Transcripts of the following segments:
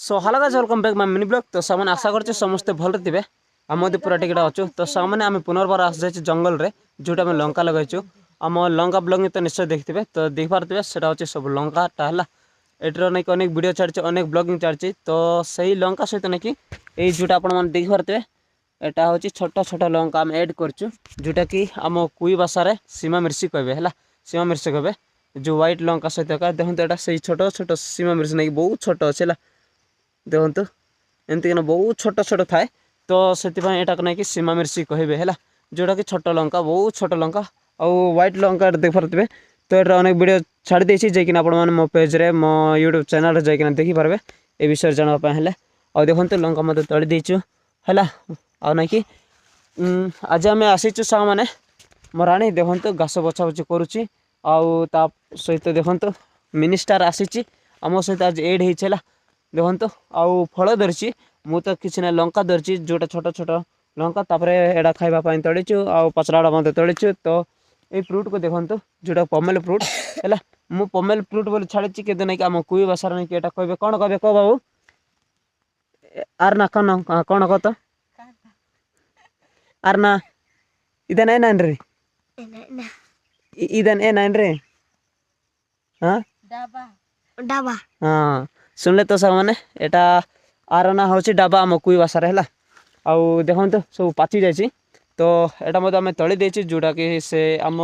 So hello guys, welcome back my mini vlog। ତ ସାଙ୍ଗମାନେ, ଆଶା କରୁଛି ସମସ୍ତେ ଭଲରେ ଥିବେ। ଆମେ ମଧ୍ୟ ପୁରା ଟିକେ ଅଛୁ। ତ ସାଙ୍ଗମାନେ, ଆମେ ପୁନର୍ବାର ଆସିଯାଇଛୁ ଜଙ୍ଗଲରେ, ଯେଉଁଟା ଆମେ ଲଙ୍କା ଲଗାଇଛୁ। ଆମ ଲଙ୍କା ବ୍ଲଗିଂ ତ ନିଶ୍ଚୟ ଦେଖିଥିବେ। ତ ଦେଖିପାରୁଥିବେ, ସେଟା ହେଉଛି ସବୁ ଲଙ୍କାଟା ହେଲା। ଏଠିର ନାଇକି ଅନେକ ଭିଡ଼ିଓ ଛାଡ଼ିଛି, ଅନେକ ବ୍ଲଗିଂ ଛାଡ଼ିଛି। ତ ସେଇ ଲଙ୍କା ସହିତ ନାଇକି ଏଇ ଯେଉଁଟା ଆପଣମାନେ ଦେଖିପାରୁଥିବେ, ଏଟା ହେଉଛି ଛୋଟ ଛୋଟ ଲଙ୍କା ଆମେ ଏଡ୍ କରିଛୁ, ଯେଉଁଟାକି ଆମ କୁଇ ଭାଷାରେ ସୀମା ମିର୍ଚି କହିବେ ହେଲା, ସୀମା ମିର୍ଚି କହିବେ। ଯେଉଁ ହ୍ୱାଇଟ୍ ଲଙ୍କା ସହିତ ଏକା ଦେଖନ୍ତୁ, ଏଇଟା ସେଇ ଛୋଟ ଛୋଟ ସୀମା ମିର୍ଚି ନାଇକି ବହୁତ ଛୋଟ ଅଛି ହେଲା। ଦେଖନ୍ତୁ, ଏମିତିକିନା ବହୁତ ଛୋଟ ଛୋଟ ଥାଏ। ତ ସେଥିପାଇଁ ଏଟାକୁ ନେଇକି ସୀମା ମିର୍ଚି କହିବେ ହେଲା, ଯେଉଁଟାକି ଛୋଟ ଲଙ୍କା, ବହୁତ ଛୋଟ ଲଙ୍କା। ଆଉ ହ୍ୱାଇଟ୍ ଲଙ୍କା ଦେଖିପାରୁଥିବେ। ତ ଏଟାର ଅନେକ ଭିଡ଼ିଓ ଛାଡ଼ି ଦେଇଛି, ଯାଇକିନା ଆପଣମାନେ ମୋ ପେଜ୍ରେ, ମୋ ୟୁଟ୍ୟୁବ୍ ଚ୍ୟାନେଲ୍ରେ ଯାଇକିନା ଦେଖିପାରିବେ ଏ ବିଷୟରେ ଜାଣିବା ପାଇଁ ହେଲେ। ଆଉ ଦେଖନ୍ତୁ, ଲଙ୍କା ମଧ୍ୟ ତଳି ଦେଇଛୁ ହେଲା। ଆଉ ନାଇକି ଆଜି ଆମେ ଆସିଛୁ ସାଙ୍ଗମାନେ। ମୋ ରାଣୀ ଦେଖନ୍ତୁ, ଘାସ ବଛାବଛି କରୁଛି। ଆଉ ତା ସହିତ ଦେଖନ୍ତୁ, ମିନିଷ୍ଟାର ଆସିଛି ଆମ ସହିତ, ଆଜି ଏଡ୍ ହେଇଛି ହେଲା। ଦେଖନ୍ତୁ, ଆଉ ଫଳ ଧରିଛି। ମୁଁ ତ କିଛି ନାହିଁ, ଲଙ୍କା ଧରିଛି, ଯେଉଁଟା ଛୋଟ ଛୋଟ ଲଙ୍କା। ତାପରେ ଏଇଟା ଖାଇବା ପାଇଁ ତଳିଛୁ ଆଉ ପଚରାଟା ମଧ୍ୟ ତଳିଛୁ। ତ ଏଇ ଫ୍ରୁଟ୍କୁ ଦେଖନ୍ତୁ, ଯେଉଁଟା ପମେଲ ଫ୍ରୁଟ୍ ହେଲା। ମୁଁ ପମେଲ ଫ୍ରୁଟ୍ ବୋଲି ଛାଡ଼ିଛି, କିନ୍ତୁ ନାଇକି ଆମ କୁଇ ଭାଷାରେ ନାଇକି ଏଇଟା କହିବେ, କ'ଣ କହିବେ କହ ବାବୁ? ଆର ନା କ'ଣ କ'ଣ କହ ତ? ଆର ନା ಇದನ್ನ ಏನನ್ರಿ? ಇದನ್ನ ಏನನ್ರಿ? ହଁ। ଡାବା। ହଁ, ଶୁଣିଲେ ତ ସାଙ୍ଗମାନେ, ଏଇଟା ଆର ନାଁ ହେଉଛି ଡାବା ଆମ କୁଇ ଭାଷାରେ ହେଲା। ଆଉ ଦେଖନ୍ତୁ, ସବୁ ପାଚି ଯାଇଛି। ତ ଏଇଟା ମଧ୍ୟ ଆମେ ତଳି ଦେଇଛୁ, ଯେଉଁଟାକି ସେ ଆମ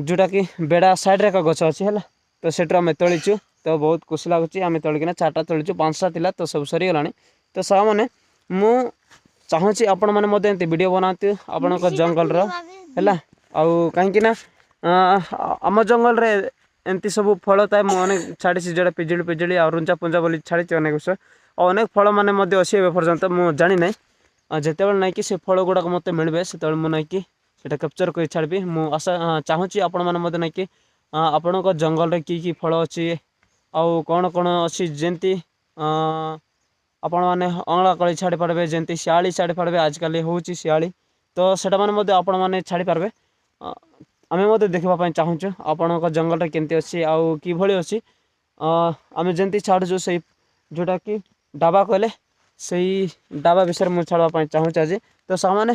ଯେଉଁଟାକି ବେଡ଼ା ସାଇଡ଼୍ରେ ଏକ ଗଛ ଅଛି ହେଲା। ତ ସେଠୁ ଆମେ ତଳିଛୁ। ତ ବହୁତ ଖୁସି ଲାଗୁଛି। ଆମେ ତଳିକିନା ଚାରିଟା ତଳିଛୁ, 5ଟା ଥିଲା, ତ ସବୁ ସରିଗଲାଣି। ତ ସାଙ୍ଗମାନେ, ମୁଁ ଚାହୁଁଛି ଆପଣମାନେ ମଧ୍ୟ ଏମିତି ଭିଡ଼ିଓ ବନାନ୍ତୁ ଆପଣଙ୍କ ଜଙ୍ଗଲର ହେଲା। ଆଉ କାହିଁକି ନା ଆମ ଜଙ୍ଗଲରେ ଏମିତି ସବୁ ଫଳ ଥାଏ। ମୁଁ ଅନେକ ଛାଡ଼ିଛି, ଯେଉଁଟା ପିଜୁଳି ପିଜୁଳି ଆଉ ରୁଞ୍ଚା ପୁଞ୍ଜା ବୋଲି ଛାଡ଼ିଛି ଅନେକ ବିଷୟ। ଆଉ ଅନେକ ଫଳ ମାନେ ମଧ୍ୟ ଅଛି, ଏବେ ପର୍ଯ୍ୟନ୍ତ ମୁଁ ଜାଣିନାହିଁ। ଆଉ ଯେତେବେଳେ ନାଇଁକି ସେ ଫଳ ଗୁଡ଼ାକ ମୋତେ ମିଳିବେ, ସେତେବେଳେ ମୁଁ ନାଇଁକି ସେଇଟା କ୍ୟାପଚର୍ କରି ଛାଡ଼ିବି। ମୁଁ ଆଶା ଚାହୁଁଛି ଆପଣମାନେ ମଧ୍ୟ ନାଇଁକି ଆପଣଙ୍କ ଜଙ୍ଗଲରେ କି କି ଫଳ ଅଛି ଆଉ କ'ଣ କ'ଣ ଅଛି, ଯେମିତି ଆପଣମାନେ ଅଁଳା କୋଳି ଛାଡ଼ି ପାରିବେ, ଯେମିତି ଶିଆଳି ଛାଡ଼ି ପାରିବେ। ଆଜିକାଲି ହେଉଛି ଶିଆଳି, ତ ସେଇଟା ମାନେ ମଧ୍ୟ ଆପଣମାନେ ଛାଡ଼ିପାରିବେ। ଆମେ ମଧ୍ୟ ଦେଖିବା ପାଇଁ ଚାହୁଁଛୁ ଆପଣଙ୍କ ଜଙ୍ଗଲଟା କେମିତି ଅଛି ଆଉ କିଭଳି ଅଛି। ଆମେ ଯେମିତି ଛାଡ଼ୁଛୁ, ସେଇ ଯେଉଁଟାକି ଡାବା କହିଲେ, ସେଇ ଡାବା ବିଷୟରେ ମୁଁ ଛାଡ଼ିବା ପାଇଁ ଚାହୁଁଛି ଆଜି। ତ ସାଙ୍ଗମାନେ,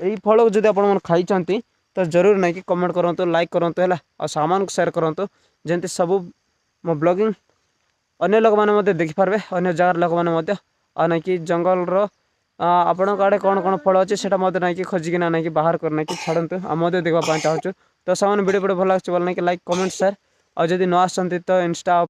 ଏଇ ଫଳକୁ ଯଦି ଆପଣମାନେ ଖାଇଛନ୍ତି, ତ ଜରୁର ନାଇଁକି କମେଣ୍ଟ କରନ୍ତୁ, ଲାଇକ୍ କରନ୍ତୁ ହେଲା, ଆଉ ସାଙ୍ଗମାନଙ୍କୁ ସେୟାର କରନ୍ତୁ, ଯେମିତି ସବୁ ମୋ ବ୍ଲଗିଂ ଅନ୍ୟ ଲୋକମାନେ ମଧ୍ୟ ଦେଖିପାରିବେ, ଅନ୍ୟ ଜାଗାର ଲୋକମାନେ ମଧ୍ୟ। ଆଉ ନାଇଁକି ଜଙ୍ଗଲର ଆପଣଙ୍କ ଆଡ଼େ କ'ଣ କ'ଣ ଫଳ ଅଛି, ସେଇଟା ମଧ୍ୟ ନାଇଁକି ଖୋଜିକିନା ନାଇଁକି ବାହାର କରି ନାଇଁକି ଛାଡ଼ନ୍ତୁ। ଆମେ ମଧ୍ୟ ଦେଖିବା ପାଇଁ ଚାହୁଁଛୁ। ତ ସାଙ୍ଗମାନେ, ଭିଡ଼ିଓ ଭିଡ଼ିଓ ଭଲ ଲାଗୁଛି ବୋଲେ ନାଇଁକି ଲାଇକ୍, କମେଣ୍ଟ, ସେୟାର। ଆଉ ଯଦି ନ ଆସନ୍ତି ତ ଇନଷ୍ଟା